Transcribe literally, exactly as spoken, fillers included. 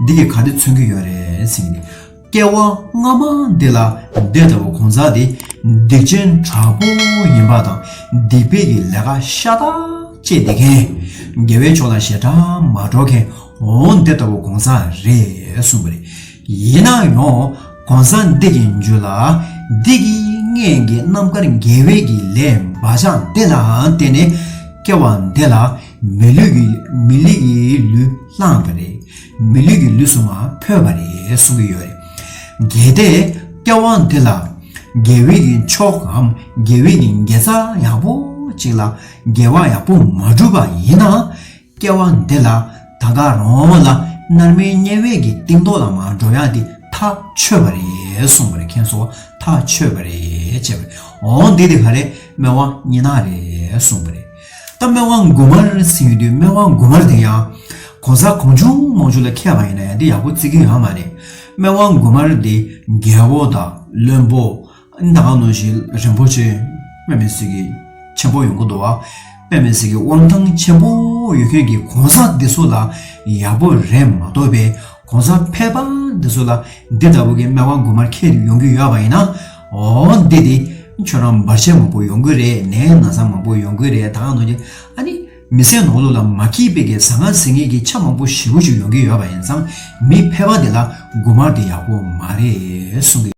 འདི་གིས་ག་རེ་མཚོན་གྱི་ཡོད་རེད་ཟེར་ནས། སྐྱེ་བ་སྔ་མ་འདི་ལ་འདི་ལྟ་བུ་གང་ཟག་འདི་སྡིག་ཅན་དྲག་པོ་ཡིན་པ་དང་། སྡིག་པའི་གི་ལས་ཀ་ཤ་སྟག་བྱས་བསྡད་མཁན། དགེ་བའི་ཕྱོགས་ལ་ཞེ་དྲག་མ་འགྲོ་མཁན། འོ་འདི་ལྟ་བུ་གང་ཟག་རེད་གསུངས་པ་རེད། ཡིན་ན་ཡང་གང་ཟག་འདི་གི་རྒྱུད་ལ་འདི་གི་སྔོན་གྱི་རྣམ་དཀར་དགེ་བའི་གི་ལས་བག་ཆགས་འདི་ལ་བརྟེན་ནས་སྐྱེ་བ་འདི་ལ་མི་ལུས་ཀྱི་མི་ལུས་ཀྱི་ལུས་བླངས་པ་རེད། མི་ལུས་ཀྱི་ལུས་སུ་མ་འཕོས་པ་རེད་གསུང་གི་ཡོད་རེད། གལ་ཏེ་སྐྱེ་བ་འདི་ལ་དགེ་བའི་གི་ཕྱོགས་སམ་དགེ་བའི་གི་དགེ་རྩ་ཡག་པོ་ཅིག་ལ་དགེ་བ་ཡག་པོ་མ་བསྒྲུབས་པ་ཡིན་ན། སྐྱེ་བ་འདི་ལ་ད་ག་རང་ལ་མནར་མེད་དམྱལ་བའི་གི་གཏིང་ཐོག་ལ་མར་འགྲོ་ཡག་འདི་ཐག་ཆོད་པ་རེད་གསུངས་པ་རེད། མཁྱེན་སོང་། ཐག་ཆོད་པ་རེད་ཅེས་པ་རེད། འོ་འདི་དེ་ག་རེ་སྨེ་བ་གཉིས་ནག་རེད་གསུངས་པ་རེད། ད་སྨེ་བ་དགུ་དམར་ཟེར་ཡོང་དུས་སྨེ་བ་དགུ་དམར་དེ་ཡང་གང་ཟག་གང་བྱུང་མང་བྱུང་ལ་འཁེལ་བ་ཡིན་ན་ཡང་འདི་ཡག་པོ་བརྩི་གི་ཡོད་མ་རེད། སྨེ་བ་དགུ་དམར་དེ་རྒྱལ་པོ་དང་བློན་པོ། ད་ག་ནང་བཞིན་རིན་པོ་ཆེ་དཔེ་མི་སྲིད་ཀྱི་ཆེན་པོ་ཡོང་གི་འདུག་བ། དཔེ་མི་སྲིད་ཀྱི་དབང་ཐང་ཆེན་པོ་ཡོད་མཁན་གྱི་གང་ཟག་འདི་ཚོ་ལ་ཡག་པོ་རེད་མ་གཏོགས་པའི་གང་ཟག་ཕལ་པ་འདི་ཚོ་ལ་འདི་ལྟ་བུ་གི་སྨེ་བ་དགུ་དམར་འཁེལ་ཡོང་གི་ཡོད་པ་ཡིན་ན། འོ་འདི་དེ་ཁྱོད་རང་བར་ཆད་མང་པོ་ཡོང་གི་རེད། ནད་ན་ཚ་མང་པོ་ཡོང་གི་རེད། ད་ག་ནང་བཞིན་ཨ་ནི་མི་ཚེ་ནང་ལོགས་ལ་མ་སྐྱིད་པའི་གི་ཟང་ངེ་ཟིང་ངེ་གི་ཆ་མང་པོ་ཞེ་པོ་ཅིག་ཡོང་གི་ཡོད་པ་ཡིན་ཙང་། མི་ཕལ་པ་འདི་ལ་དགུ་དམར་དེ་ཡག་པོ་མ་རེད་གསུང་གི།